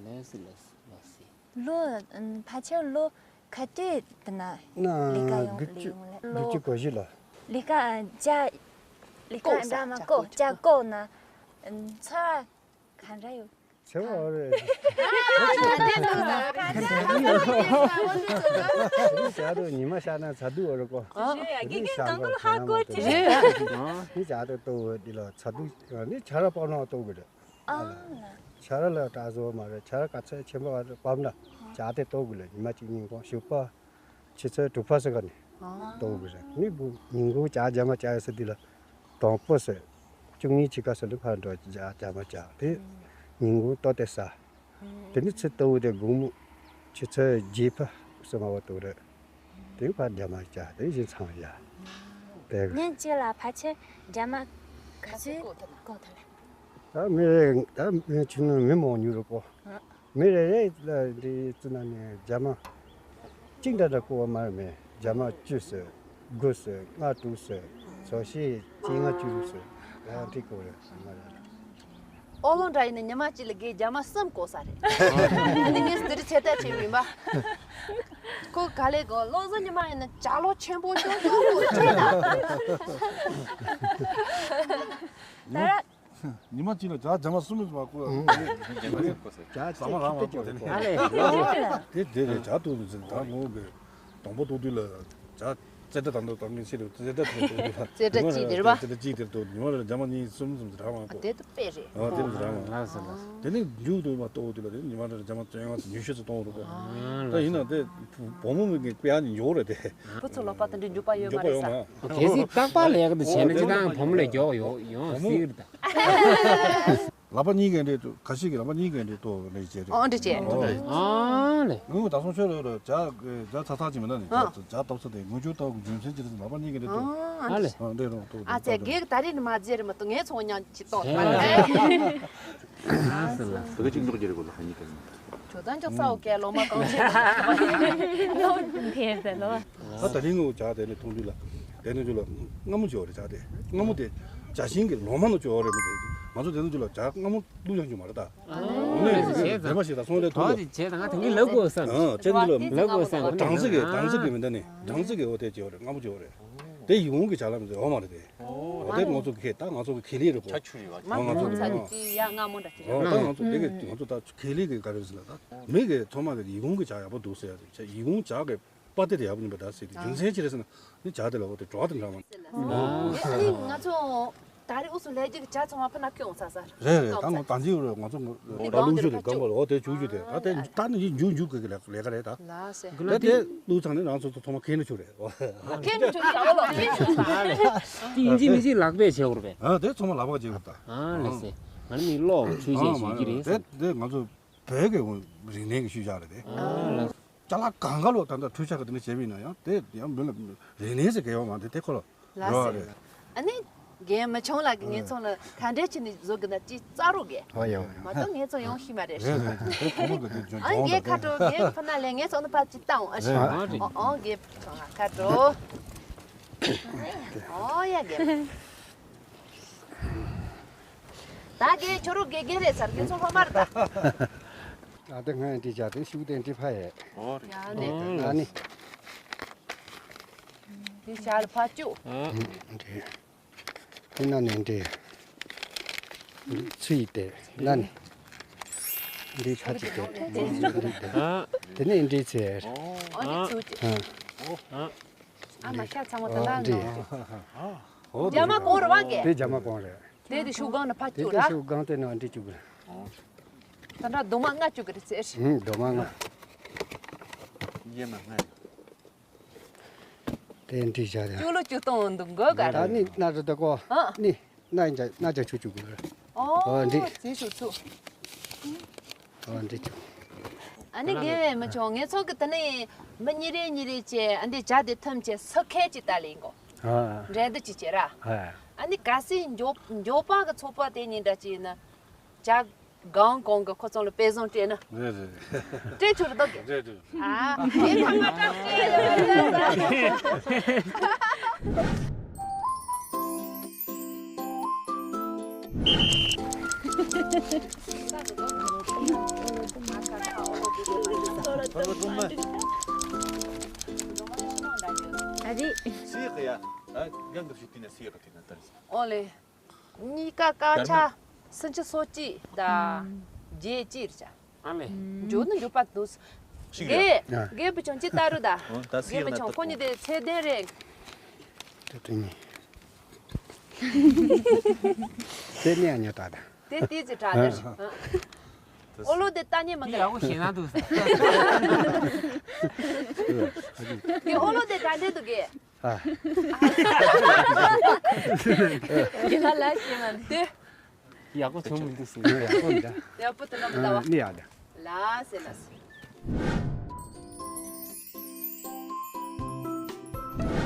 ལགས་སེ་ལགས་སེ་ལོ་སི། ལོ་ཕལ་ཆེར་ལོ་ག་དུས་དེ་ན་ལས་ཀ་ཡོང་ལས་ཡོང་ལས་ལོ། དགུ་བཅུ་གོ་བཞི་ལ། ལས་ཀ་ཅ་ལས་ཀ་འདྲ་མ་ཀོ་ཅ་ཀོ་ན་ཚོར་བ་ག་འདྲ་ཡོད། ཚེ་བ་རེད། ཞག་རུ་ཉི་མ་ཤར་ན་ཚ་དུས་བ་རེད་ཀོ། རེད་ཡ་དགེ་རྒན་དང་དུ་ཧ་གོ་ཅི་རེད། ནི་ཞག་རུ་ལྟོ་བ་འདི་ལ་ཚ་དུས་ནི་ཆ་ར་སྤག་ནང་ལྟོ་གི་རེད། ཆ་ར་ལ་གྲ་བཟོ་མ་རེད། ཆ་ར་ག་ཚད་ཆེན་པོ་བ་རེད་སྤབ་ན་ཞག་དེ་ལྟོ་གི་ལ་ཉི་མ་གཅིག་ཉིན་གོང་ཞོགས་པ། ཆུ་ཚོད་དྲུག་པ་ཟེར་ག་ནས་གཏོང་དགོས་རེད། ནི་བུ་ཉིན་གུང་ཇ་རྒྱ་མ་ཇ་ཡོད་ས་འདི་ལ་དང་པོ་ཟེར་བཅུ་གཉིས་ཕྱེད་ཀ་ཟེར་ལ་ཕར་འགྲོ་ཇ་རྒྱ་མ་ཇ་དེ་ཉིན་གུང་ལྟོ་དེ་ཟ། དེ་ནི་ཚེ་ལྟ་བུ་དེ་དགོང་མོ་ཆུ་ཚོད་བརྒྱད་པ་ཟེར་མ་བ་གཏོང་རེད། དེ་ཕར་རྒྱ་མ་ཇ་དེ་བཞིན་ཚང་ཡ་དེ་ངས་ཁྱེད་ལ་ཕལ་ཆེར་རྒྱ་མ་ག་ཚོད་གོ་ཐུབ་ན། ད་མི་རེ་ད་མི་ཆུང་ནི་མི་མང་ཉུང་རུ་གོ། མི་རེ་རེ་ལ་འདི་ཙི་ན་ནས་རྒྱ་མ་གཅིག་འདྲ་འདྲ་བསྐོ་བ་མ་རེད་མེད། རྒྱ་མ་བཅུ་ཟེར། དགུ་ཟེར། ལྔ་དྲུག་ཟེར། སོ་བཞི་བཅོ་ལྔ་བཅུ་དྲུག་ཟེར། ཡང་འགྲིག་གོ་རེད་ཟེར་མ་རེད། ཨོ་ལོ་འདྲ་ཡིན་ན་ཉི་མ་གཅིག་ལ་དགེ་རྒྱ་མ་གསུམ་བསྐོ་ས་རེད། འདི་ངས་འདི་རིགས་ཚད་ལྟ་བྱེད་མིན་པ། ཁོ་ག་ལེ་གོ་ལོ་གཟུ་ཉི་མ་ཡིན་ན་ཇ་ལོ་ཆེན་པོ་ཤོང་ཤོང་གོ་ཁྲེ་ད། ད་ཉི་མ་གཅིག་ལ་ཇ་རྒྱ་མ་གསུམ་མ་བསྐོ་ཡ། ཇ་ཟ་མ་རང་མ་བསྐོ་དེ་ནི། ཨ་ལེ། དེ་དེ་རེད་ཇ་འཐུང་ཟིན་ད་ངོ་གི་དང་པོ་འཐུང་དུས་ལ་ཇ་རྩེ་གྲ་དང་དུ་དང་གི་ཕྱི་རུ་རྩེ་གྲ་དེ་འཐུང་དུས་ལ་རྩེ་གྲ་གཅིག་དེ་རེད་པ། རྩེ་གྲ་གཅིག་དེར་འཐུང་ཉི་མ་ལ་ཇ་མ་གཉིས་གསུམ་གསུམ་ཟ་མ་བསྐོ། དེ་དུ་དཔེ་རེད། ཨ་དེ་མི་ཟ་མ། ལགས་སོ་ལགས་སོ། དེ་ནི་མཇུག་ཏུ་མ་གཏོགས་དུས་ལ་དེ་ཉི་མ་ལ་ཇ་མ་བཙོན་ཡང་ཉི་ཤུ་ཙམ་གཏོང་རུ་བསྐོ། ད་ཡིན་ན་དེ་བུ་མོ་མི་གི་དཔེ་ཨ་ནི་མགྱོགས་རེད་དེ། བུ་ཚོ་ལོག་པ་དེ་འདྲའི་འཇུག་པ་ཡོད་མ་རེད་ས། གལ་སྲིད་རྟག་པར་ལས་ཀ་དེ་བྱས་ན་སྤྱི་བཏང་བུ་མོ་ལས་མགྱོགས་ཡོང་ཡོང་སྲིད་རེད་ད། ལག་པ་གཉིས་ཀའི་འདྲེ་ཏོ་ཁ་ཤས་ཀྱི་ལག་པ་གཉིས་ཀའི་འདྲེ་ཏོ་ལས་བྱེད་རེད། ཨོ་འདྲེ་བྱེད། ཨོ་ལེ། ངུ་ད་སོང་ཆོས་ལོ་རོ་ཇ་ཇ་ཚ་ཚ་ཅི་མི་ན་ནི་ཇ་ཇ་ཏོབ་ཚ་དེ་ངུ་ཆོས་ཏོ་གི་རྒྱུ་མཚན་ཅི་རེད་ལག་པ་གཉིས་ཀའི་འདྲེ་ཏོ། ཨོ་འདྲེ་རོ་ཏོ། ཨ་ཙེ་གེག་ད་རེས་ནི་མ་བརྗེད་རེད་མ་གཏོགས་ངས་ཚོང་ཉང་ཅི་ཏོ། ལགས་སོ་ལགས་སོ། བུ་ག་ཅིག་འཇོག་རྒྱུ་རེད་གོ་ལ་ཧ་ཉི་ཀ་ནི། ཇོ་ཙང་ཇོ་ཙའོ་ཀེ་ལོ་མ་གང་ཆེ་ལོ་ཕེ་ཟེར་ལོ། ད་ད་རིང་ངུ་ཇ་དེ་ནི་ཐུང་དུས་ལ་དེ་ནི་ཇོ་ལ་སྔ་མོ་ཇོ་རེད་ཇ་དེ་སྔ་མོ་དེ་ཇ་ཤིང་གི་ལོ་མ་ནི་ཇོ་རེད་མི་དེ་ང་ཚོ་དེ་ནི་ཇོ་ལ་ཇ་སྔ་མོ་བླུག་ཡང་ཇོ་མ་རེད་ད། ཨ་ནི་བྱས་ཙང་བདེ་མ་ཞིག་ད་སོང་ལས་ཐུང་དུ་བྱས་ཙང་ང་དེང་གི་ལབ་དགོས་བསམ། ཨ་ཅན་ཇོ་ལ་ལབ་དགོས་བསམ། སྦྲང་རྩི་གི་སྦྲང་རྩི་གི་མི་འདྲ་ནི་སྦྲང་རྩི་གི་འོ་དེ་ཇོ་རེད་སྔ་མོ་ཇོ་རེད། དེ་ཡིད་འོང་གི་ཇ་ལམ་ཟེར་འོ་མ་རེད་དེ། འོ་དེ་ང་ཚོ་གི་ད་ང་ཚོ་གི་ཁེ་ལས་རེད་གོ། ཆ་ཆུ་རེད་བ། ཨོ་ང་ཚོ་ང་ཚོ་ཡ་སྔ་མོ་འདྲ་ཅིག་རེད། ད་ང་ཚོ་དེ་གི་ང་ཚོ་ད་ཁེ་ལས་གི་ག་རེ་ཟེར་ན་ད་མི་གི་ཚང་མ་གི་ཡིད་འོང་གི་ཇ་ཡག་པོ་འདུག་ཟེར་ཡ་ཡིད་འོང་ཇ་གི་པ་ཏི་དེ་ཡག་པོ་ཉིན་པ་ད་ཟེར་གི་རྒྱུ་མཚན་ཅི་རེད་ཟེར་ན་ནི་ཇ་དེ་ལ་འོ་དེ་བྲོ་བ་དེ་འདྲ་མ། ཨ་ནི་ང་ཚོ་ད་རེས་ཨུ་སུ་ལས་རྒྱུ་གི་ཇ་ཚང་མ་ཕུ་ན་ཁྱོད་འོང་ས་ས་རེད་རེད། ད་ང་ད་འདི་རེད་ང་ཚོ་ད་ལུག་ཞུ་དེ་གང་པ་ལ་འོ་དེ་བྱུག་རྒྱུ་དེ་ད་དེ་ད་ནི་ཡིན་འཇུག་འཇུག་གི་ལས་ཀ་རེད་ད། ལ་སེ། ད་དེ་བླུགས་ཚང་ནས་རང་ཚོ་ཚོ་ཐོག་མ་ཁེན་ནས་ཆུ་རེད། ཁེན་ནས་ཆུ་རེད་ཨོ་ལོ་ཁེན་ནས་ཆུ་རེད། དེ་ཡིན་གཅིག་མིན་གཅིག་ལག་པས་བྱེད་དགོས་རེད་པས། ཨ་དེ་ཚང་མ་ལག་པ་བྱེད་དགོས་ད། ཨ་ལ་སེ། ང་ནི་མི་ལོག་འཁྲུལ་ཆས་བྱེད་ཀྱི་རེད་བསམ། དེ་དེ་ང་ཚོ་བོད་ཀྱི་རིག་གནས་ཀྱི་ཤུལ་བཞག་རེད་དེ། ཨ་ལ། ཅ་ལག་གང་ག་ལོ་ད་ལྟ་འཕྲུལ་ཆས་ཀྱི་དེ་འདྲ་བྱས་པ་ཡིན་ན་ཡང་དེ་ཡང་མི་ལ་རིག་གནས་ཟེར་གི་ཡོད་མ་རེད་དེ་ཁོ་ལ་ལ་རོ་སེ། རེད། ཨ་ནི། རྒན་མི་ཆུང་ལགས་ཀྱིས་ངེད་ཚང་ལ་ག་འདྲས་བྱས་ནས་བཟོ་དགོས་ན་ཅིག་རྩ་རོགས་རྒན། ཨོ་ཡོ། མ་གཏོགས་ངེད་ཚང་ཡོང་ཤེས་མ་རེད། རེད་རེད་རེད། ཁོ་མོ་གི་དེ་ཇོ་ཨ་ཇོ་རྒན་ཁ་དྲོ། རྒན་ཕ་ན་ལས་ངེད་ཚང་ནི་ཕ་ཅིག་བཏང་ཨ་ཞིག་ཨ་རེད། ཨོ་ཨོ་རྒན་ཕ་ཆུང་ལགས་ཁ་དྲོ། ཨོ་ཡ་རྒན། ད་རྒན་ཁྱོད་རང་དགེ་རྒན་རེད་ཟེར། ངེད་ཚང་སློབ་མ་རེད་ད། ད་ལྟ་ང་འདི་བྱ་དེ་ཤུགས་ལྡན་འདི་ཕ་ཡས། ཨོ་རེད། ཡ་ནི། ཨ་ནི། འདི་བྱ་ལ་ཕ་བཅུ། ཨ་འདྲེ། ཁོ་ན་ནས་འདྲེ། ཚུ་ཡི་དེ་ན་ནི། འདི་ཕ་ཅིག་དེ། འདི་དེ། དེ་ནས་འདྲེ་ཚེ། ཨ་འདི་ཚུ་ཅི། ཨ་མ་ཤ་ཚང་མ་དེ་ན་འདྲེ། ནོ། རྒྱ་མ་གོང་རེད་བ་གི། དེ་རྒྱ་མ་གོང་རེད། དེ་དེ་ཤུག་སྒང་ནས་ཕ་དེ་བཅུ་དེ་ར། ཤུག་སྒང་དེ་ནས་འདྲེ་བཅུ་གི། ད་ལྟ་རྡོ་མ་ལྔ་བཅུ་གི་རེད་ཟེར། ཧུམ། རྡོ་མ་ལྔ། ཡེ་མ་ལྔ་ཡིན། དེ་འདྲི་བྱ་ཡ། ཅུ་ལོ་བཅུ་སྟོང་འདུག་འགོ་ག་རེད། ད་ནི་ན་རི་ད་གོ། ཨ། ནི་ན་ཡིན་ཅག་ན་ཅག་ཆུ་ཆུ་གི། ཨོ། ཨོ་འདི། ཟི་ཆུ་ཆུ། ཨོ་འདི་ཆུ། ཨ་ནི་དགེ་བའི་མི་ཆུང་ངེད་ཚོ་གི་དེ་ནི་མི་གཉིས་རེ་གཉིས་རེ་བྱས་ཨ་འདི་ཇ་དེ་ཐུམ་བྱས་སུ་ཁལ་གཅིག་ད་ལེན་གོ། ཨ། འགྲན་བསྡུར་གཅིག་བྱས་ར། ཨ། ཨ་ནི་གལ་སྲིད་མགྱོགས་མགྱོགས་པ་གི་ཚོགས་པ་དེ་གཉིས་འདྲ་གཅིག་ཡིན་ན། ཇ། གང་གང་གི་ཁོ་ཚང་ལ་དཔེ་བཟང་སྤྲད་ན། རེད་རེད་རེད། སྤྲད་ཆོག་རེད་འདུག་གི། རེད་རེད། ཨ། དེ་ཐ་མ་སྤྲད་སྤྲད། ཨ་རེད། སི་ཡག་ཡ། ཨ་གང་གི་ཤུགས་དེ་ན་སི་ཡག་དེ་ན་ད་རེད། ཨོ་ལེ། གཉིས་ཀ་དཀར་ཆ་སུམ་ཅུ་སོ་གཅིག་དང་བརྒྱད་གཅིག་རེད་བྱ། ཨ་མེ། འཇོག་ནི་འཇོག་པ་འདུག་ཞིག་རེད། དགེ་དགེ་བུ་ཆུང་ཅི་ལྟ་རུ་ད། འོ་ད་སི་དགེ་བུ་ཆུང་ཁོ་གཉིས་དེ་ཚད་ལྡན་རེད། ད་དེ་ནི། དེ་ནི་ཨ་ཉོ་ད་ད། དེ་དེ་ཚེ་དྲག་དེ་རེད། ཨོ་ལོ་དེ་ལྟ་ཉན་མི་འདུག་ཡག་པོ་ཞེད་སྣང་འདུག་ཟེར། དེ་ཨོ་ལོ་དེ་དྲག་འདྲེ་འདུག་གི། ཨ། ཡིན་ན་ལ་ཞེས་མ་འདི། ཡག་པོ་བྱུང་མི་འདུག་ཟེར། ཡག་པོ་འདྲ། ཡག་པོ་དེ་འདྲ་མི་འདྲ་བ། ནི་ཡག་འདྲ། ལ་ཟེར་ལ་ཟེར།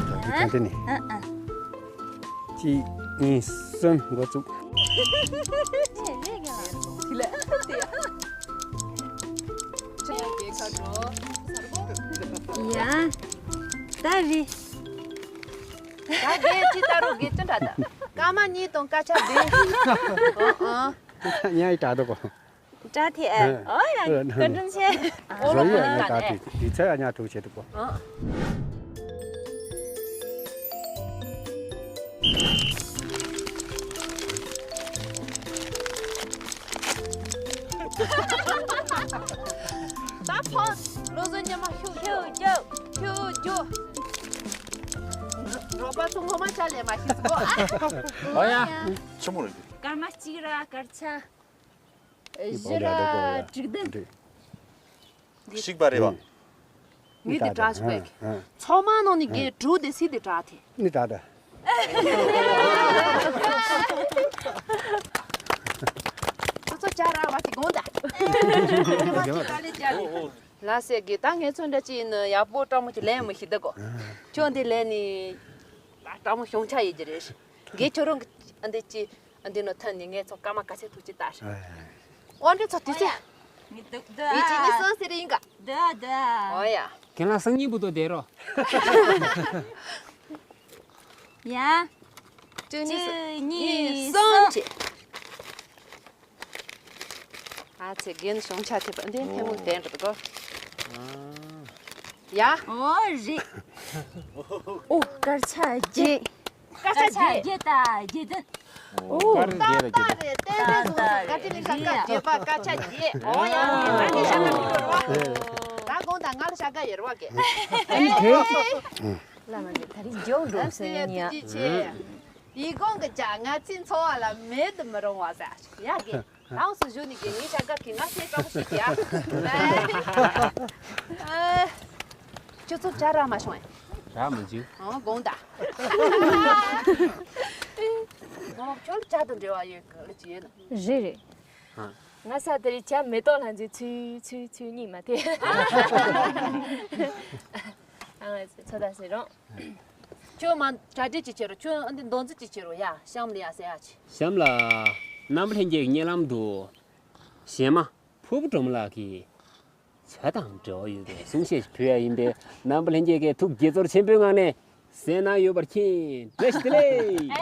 ད་འདི་ག་འདི་ནི། ཨ་ཨ། གཅིག་གཉིས་གསུམ་འགོ་བཙུགས། དེ་ལས་དེ་ཡ། ཡ། ད་རེད། ད་རྒན་ཅི་ལྟ་རུ་དགེ་ཅི་འདྲ་ད། སྐར་མ་གཉིས་དང་སྐར་ཆ་བདུན། ཨ་ཨ། ཉ་ཡི་དྲག་འདུག་གོ། དྲག་ཐེ། ཨ། ཨོ་ཡ། བཀའ་དྲིན་ཆེ། ཨོ་ལོ་ཡ་ཉ་དྲག་ཐེ། དེ་ཚེ་ཡ་ཉ་དྲུག་བྱེད་འདུག་གོ། ཨ། ད་ཕོ། བློ་བཟང་ཉི་མ་ཤུགས་ཤུགས་རྒྱོབ། ཤུགས་རྒྱོབ། རོགས་པ་ཚོ་ངོ་མ་ཆ་ལས་མ་ཤེས་སོ། ཨོ་ཡ། ཆི་མོ་རེད། སྐར་མ་གཅིག་ར་སྐར་ཆ་བཞི་ར་དྲུག་བདུན། ཞིག་པ་རེད་བ། ངས་དེ་དྲག་ཞིག་པས། ཚང་མ་ནང་ནས་རྒན་དྲུག་དེ་སྲིད་དེ་དྲག་ཐེ། ནི་དྲག་དྲག་ཁོ་ཚོ་ཅ་ར་བ་དེ་དགོངས་ད། ལ་སེ་གི་ད་ངེད་ཚོ་འདྲ་ཅིག་ཡིན་ན་ཡག་པོ་སྤྲང་མོ་ཅིག་ལེན་མི་ཤེས་ད་གོ། ཁྱོད་འདི་ལེན་ནི་སྤྲང་མོ་གཞུང་ཆ་ཡིན་གྱི་རེད། གི་ཁྱོད་རང་གི་འདི་ཅི་འདི་ནོ་ཐོན་ནི་ངེད་ཚོ་སྐར་མ་ག་ཚད་ཐུག་ཅི་ལྟ་ཧྲ། ཨོ་འདི་ཚོ་དུས་ཚོད། ངི་དུག་དུ་ཨ། ཡི་ཅི་ནི་སོང་ཟེར་ཡིན་ག་དུ་ཨ་དུ་ཨ། ཨོ་ཡ། ཁྱེད་ལ་སང་ཉིན་བུ་དོ་དེ་རོ། ཡ། བཅུ་གཉིས་བཅུ་གཉིས་གསུམ་བཅས། ཨ་ཚེ་རྒན་གཞུང་ཆ་ཐེབས་པ་འདི་ཐེ་མུག་དན་འགྲོ་གོ། ཡ། ཨོ་རེད། ཨོ་སྐར་ཆ་བརྒྱད། སྐར་ཆ་བརྒྱད། བརྒྱད་དང་བརྒྱད་བདུན། ཨོ་སྐར་བརྒྱད་དང་བརྒྱད་བདུན། ཏན་ཏན་སོང་སོང་། སྐར་ཆ་ལེན་ཁ་སྐར་བརྒྱད་པ་སྐར་ཆ་བརྒྱད། ཨོ་ཡ། ང་ནི་ཤ་ཀ་མི་འགྲོ་ར་བ། ད་དགོང་ད་ང་ལ་ཤ་ཀ་ཡེར་བ་གེ། ཨ་ནི་དེ། བླ་མ་འདི་ད་རིང་མགྱོགས་འགྲོ་ཟེར་ནས་ཡ། ཡི་གོང་གི་ཅ་ང་ཚོའི་འཚོ་བ་ལ་མེད་དུ་མི་རུང་བ་ཟེར་ཡ་གི། ལགས་སོ་ཞུ་ནི་གི་ངའི་ཤ་ཀ་གི་ང་ཚོའི་སྤྲང་པོ་ཞིག་གི་ཨ། ཁྱོད་ཚོ་ཇ་རག་མ་བྱུང་ཨེ། རག་མི་འཇུ། ཨོ་དགོངས་དག་ཨོ་ཁྱོད་ཇ་དང་འབྲེལ་བ་ཡོད་གི་ལ་ཅི་ཡོད་ན། རེད་རེད། ཨ། ང་ས་དེ་རིང་ཇ་མེ་ཏོག་ལྷ་མཛེས་ཚུལ་ཚུལ་ཚུལ་གཉིས་མ་ཐེ། ཨ་ང་ཚོ་ད་ཟེར་རོང་། ཁྱོད་མ་གྲ་སྒྲིག་ཅིག་བྱེད་རོགས། ཁྱོད་འདི་མདོ་འཛིན་ཅིག་བྱེད་རོགས་ཡ། གཤམ་ལ་ཡ་ཟེར་ཡ་ཆེ། གཤམ་ལ། རྣམ་པ་ལྷན་རྒྱས་ཀྱི་སྙན་ལམ་དུ། གཞས་མ་ཕུར་བུ་སྒྲོལ་མ་ལགས་ཀྱིས་བྱ་དང་འབྲེལ་བ་ཡོད་པའི་གསུང་བཤད་ཞིག་ཕུལ་ཡ་ཡིན་པས། རྣམ་པ་ལྷན་རྒྱས་ཀྱིས་ཐུགས་དགྱེས་ཚོར་ཆེན་པོའི་ངང་ནས་གསན་གནང་ཡོད་པར་མཁྱེན། བཀྲ་ཤིས་བདེ་ལེགས།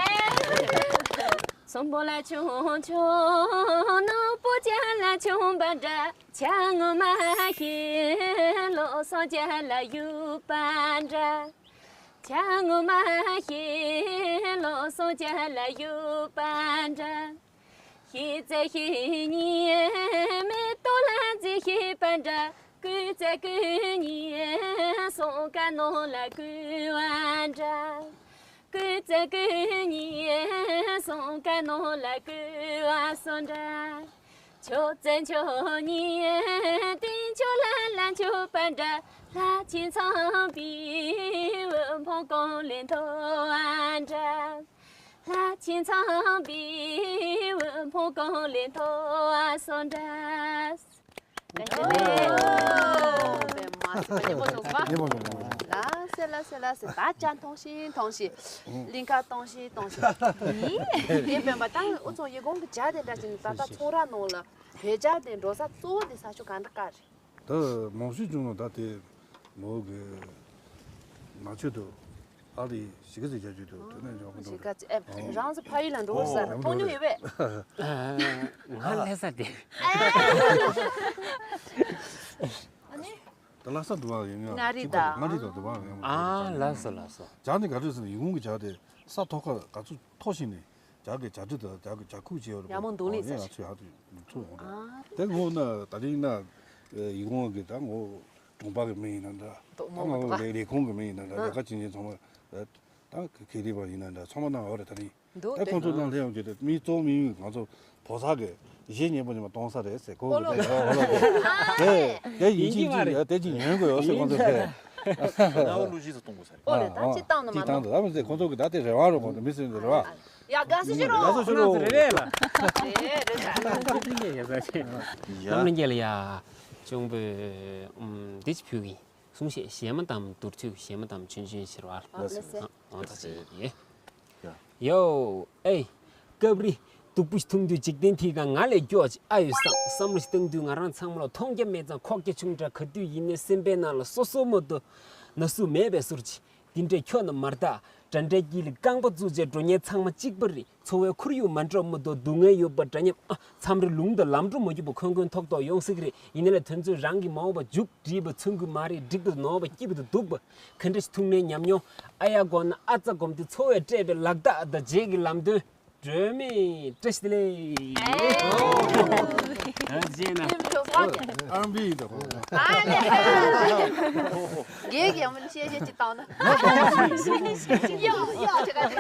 ཚོམ་བུ་ལ་ཆུང་ཆུང་ནོར་བུ་ཅན་ལ་ཆུང་པ་འདྲ། བྱ་ངོ་མ་ཤེས་ལོ་སོ་ཅན་ལ་ཡུག་པ་འདྲ། བྱ་ངོ་མ་ཤེས་ལོ་སོ་ཅན་ལ་ཡུག་པ་འདྲ། ཤེས་ཚེ་ཤེས་ཉིན་མེ་ཏོག་ལ་མཛེས་ཤེས་པ་འདྲ། ཀུན་ཚེ་ཀུན་ཉིན་སོང་ཀ་ནོ་ལ་ཀུན་བ་འདྲ། ཀུན་ཚེ་ཀུན་ཉིན་སོང་ཀ་ནོ་ལ་ཀུན་བ་སོ་འདྲ། ཆོ་ཚེ་ཆོ་ཉིན་ཏིང་ཆོ་ལ་ལ་ཆོ་པ་འདྲ། ལྷ་ཆེན་ཚངས་པའི་འོད་ཕོངས་གོང་ལས་མཐོ་བ་འདྲ། ལྷ་ཆེན་ཚངས་པའི་འོད་ཕོངས་གོང་ལས་མཐོ་བ་སོ་འདྲ། ལགས་སེ་ལགས་སེ་ལགས་སེ། ད་ཅ་མཐོང་ཤིང་མཐོང་ཤིང་། གླིང་ཁ་སྟོང་ཤིང་སྟོང་ཤིང་། ཡིན། དེ་སྤེན་པ་ད་ཨུ་ཚོ་ཡི་གུང་གི་ཇ་དེ་འདྲ་ཅིག་ནི། ད་ལྟ་ཚོང་ར་ནང་ལ་བོད་ཇ་དེ་འགྲོ་ས་གཙོ་བོ་དེ་ས་ཆུ་ག་འདྲ་ག་རེད། ད་མང་ཤོས་བྱུང་ན་ད་དེ་མོ་གི་ནང་ཆོས་དུ་ཨ་རི་ཞིག་གི་ཟེར་བྱ་རྒྱུ་དུ་དེ་ནས་འཇོག་གི་ཞིག་འདུག་ག་ཨེ། རང་ཚོ་ཕ་ཡུལ་ལ་འགྲོ་དགོས་ས་ཨོ་མཐོང་མྱོང་ཡོད་པས། ང་ལྷ་ས་དེ། ཨ་ནི། ད་ལྷ་ས་དུ་བ་ཡོང་ཡོང་མངའ་རིས་དང་། མངའ་རིས་དང་དུ་བ་ཡོང་། ཨ་ལྷ་ས་ལྷ་ས། ཇ་ནི་ག་རེ་ཟེར་ན་ཡི་གུང་གི་ཇ་དེ་ས་མཐོ་ཁ་ག་ཚོད་མཐོ་ཞིང་ནས། ཇ་གི་ཇ་དྲི་དང་ཇ་གི་ཇ་ཁུག་ཅེས་ཡོད་རེད་པ། ཡ་མོ་འདུག་ལེ་ཨོ་ས་ཡ་ང་ཚོ་ཡག་ཏུ་ཚུགས་ཡོང་རེད། ཨ། དེ་ངོ་ན་ད་རིང་ན་ཡི་གུང་གི་ད་ངོ་གྲོང་པ་གི་མི་ཡིན་ན་འདྲ། ད་ངོ་ལས་ལས་ཁུངས་གི་མི་ཡིན་ན་འདྲ། ལས་ཀ་བྱེད་མཁན་ཚང་མ་ད་ཁེ་རི་པ་ཡིན་ན་འདྲ། ཚང་མ་ན་འོ་རེད། ད་རིང་འདུག་ད་ཁོང་ཚོ་ནང་སླེབས་ཡོང་རྒྱུ་དེ་མི་གཙོ་མི་ཡིན། ང་ཚོ་བོད་ས་གི་གཞས་སྙན་པོ་ཉི་མ་གཏོང་ས་རེད་ཟེར་གོ་གི། དེ་དེ་ཡིན་གཅིག་མ་རེད། དེ་གཅིག་ཉན་དགོས་ཡོད་ཟེར་ཁོང་ཚོ་དེ། ནང་ལོ་གཞིས་སུ་གཏོང་དགོས་ས་རེད། ཨོ་ལེ། ད་ཅི་བཏང་ནི་མ་ཅི་བཏང་ནི་ད་མི་ཟེར། ཁོང་ཚོ་གི་ད་དེ་རེ་བ་རོ། ཁོང་ཚོ་མི་སེར་ནི་རེ་བ། ཡ་དགའ་བསུ་ཞུ་རོགས། དགའ་བསུ་ཞུ་རོགས། རེ་རེ་ལ། རེ་རེ་ལ། ཡ། རྣམ་ལྷན་རྒྱས་ལ་ཡ། གཅུང་པོས་ཨུམ་འདི་ཅི་ཕུལ་གི་ཡིན། གསུང་བཤད་གཞས་མ་དང་བསྡུར་ཚིག་གཞས་མ་དང་ཆུང་ཆུང་ཞེས་པ། ཨ་ལགས་སེ། ཨ་ཨོ་ད་ཅི་ཡིན། ཡ། ཡོ། ཨེ། སྐབས་རེ་སྡུག་པོ་ཞིག་མཐོང་དུས་འཇིག་རྟེན་འདིའི་སྒང་ང་ལས་སྐྱོ་བ་ཅིག་ཨ་ཡོད་བསམ། བསམ་བློ་ཞིག་བཏང་དུས་ང་རང་ཚང་མ་ལ་མཐོང་རྒྱ་མེད་ཙང་ཁོག་རྒྱ་ཆུང་དྲགས། ག་དུས་ཡིན་ནའི་སེམས་པའི་ནང་ལ་སོ་སོ་མ་གཏོགས་ན་ཟུག་མེད་པའི་ཟུར་ཅིག་འདི་འདྲས་ཁྱོན་ནས་མ་རེད་ད། འདྲ་འདྲའི་དཀྱིལ་ལ་རྐང་པ་བཙུགས་བྱས་འགྲོ་མཁན་ཚང་མ་གཅིག་པ་རེད། འཚོ་བའི་ཁོར་ཡུག་མ་འདྲ་མ་གཏོགས་སྡུག་བསྔལ་ཡོད་པ་འདྲ་མཉམ། ཨ། མཚམས་རེ་ལུང་དང་ལམ་འགྲོ་མ་རྒྱུག་པ་འཁོན་འཁོན་ཐོག་ཐོག་ཡོང་སྲིད་ཀྱི་རེད། ཡིན་ནའི་ལས་དོན་ཚོ་རང་གིས་མ་འོངས་པ་མཇུག་སྒྲིལ་བ་མཚོན་གྱི་མ་རེད། འགྲིག་པ་དང་ནོར་བ་སྐྱིད་པ་དང་སྡུག་པ་ག་འདྲ་ཞིག་ཐུག་ནའི་ཉམས་མྱོང་ཨ་ཡ་གོ་ན་ཨ་ཙ་སྒོམ་དུས་འཚོ་བས་སྤྲད་པའི་ལག་རྟགས་དང་རྗེས་ཀྱི་ལམ་སྟོན། སྒྲོལ་མའི་བཀྲ་ཤིས་བདེ་ལེགས། ཨ་རྗེས་ན། ཨར་བི་ཡིན་ད་ཁོ། ཨ་ཡ། གེགས་ཡང་མིན་ཤེས་ཤེས་ཅིག་བཏང་ན། ཡོ་ཡོ་ཅི་ག་ཅི།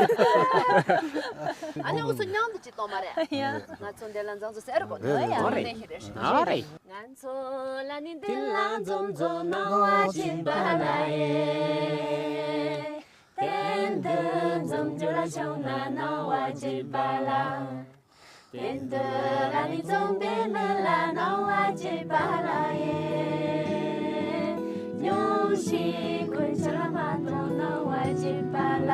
ཨ་ནི་འུ་ཚོ་མཉམ་དུ་ཅིག་གཏོང་མ་རེད། ཡ། ང་ཚོ་འདི་ལ་འཛོམས་ཚོ་ཟེར་གོ་ནོ་ཡ་ནི་ཧི་རེ་ཧྲི། ཨ་རེད། ང་ཚོ་ལ་ནི་འདི་ལ་འཛོམས་ཚོ་གནང་བ་སྦྱིན་པ་ལ་ཡེ། དེ་འདི་འཛོམས་རྒྱུ་ལ་བྱུང་ན་གནང་བ་སྦྱིན་པ་ལ། དེ་འདི་ལ་ནི་འཛོམས་པའི་མི་ལ་གནང་བ་སྦྱིན་པ་ལ་ཡེ། སྙུང་གཞི་ཀུན་ཆ་ལ་མ་གཏོང་གནང་བ་སྦྱིན་པ་ལ།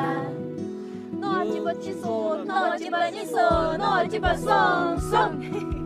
གནང་བ་སྦྱིན་པ་གཅིག་སོང་། གནང་བ་སྦྱིན་པ་གཉིས་སོང་། གནང་བ་སྦྱིན་པ་གསུམ་སོང་།